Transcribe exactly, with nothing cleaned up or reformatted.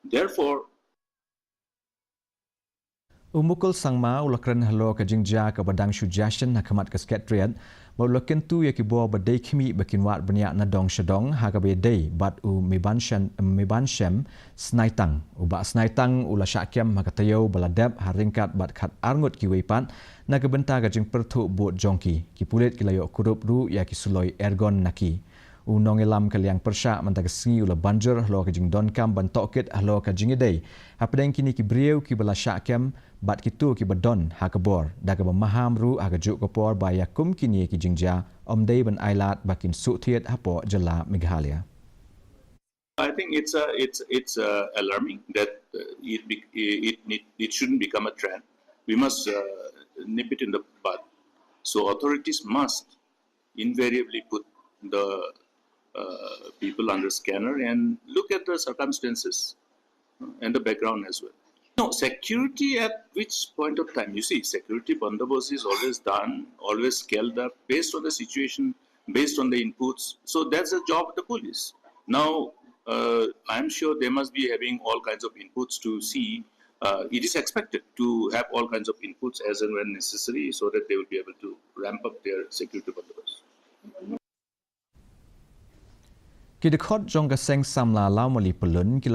Therefore, U Mukul Sangma u la kren halor ka jingjia kaba dang shu jia shen ha khmat ka Secretariat, ba u la kyntu ïa ki bor ba dei khmih ba kin wad bniah na dong sha dong ha kaba ïadei bad u Mibanshem, Mibanshem Snaitang. U Bah Snaitang u la shah kem ha ka taïew ba la dep ha ryngkat bad khat arngut kiwei pat na ka bynta ka jingpyrthuh bud jong ki. Ki pulit ki la ïoh kurup ruh ïa ki suloi ergon na ki. U nongïalam ka liang pyrshah mynta ka sngi u la ban jur halor ka jingdonkam ban tohkit halor ka jingïadei hapdeng kine ki briew kiba la shah kem bad kito kiba don ha ka bor, da kaba maham ruh ha kajuh ka por ba ïa kum kine ki jingjia ym dei ban ailad ba kin suk thied hapoh jylla Meghalaya. I think it's a, it's it's uh, alarming that uh, it, be, it it it shouldn't become a trend. We must uh, nip it in the bud. So authorities must invariably put the uh, people under scanner and look at the circumstances and the background as well. No, security at which point of time? You see, security bandobast is always done, always scaled up based on the situation, based on the inputs. So that's the job of the police. Now, uh, I'm sure they must be having all kinds of inputs to see. Uh, it is expected to have all kinds of inputs as and when necessary so that they will be able to ramp up their security bandobast. Ki dkhot jong ka seng samla Lawmali Pyllun ki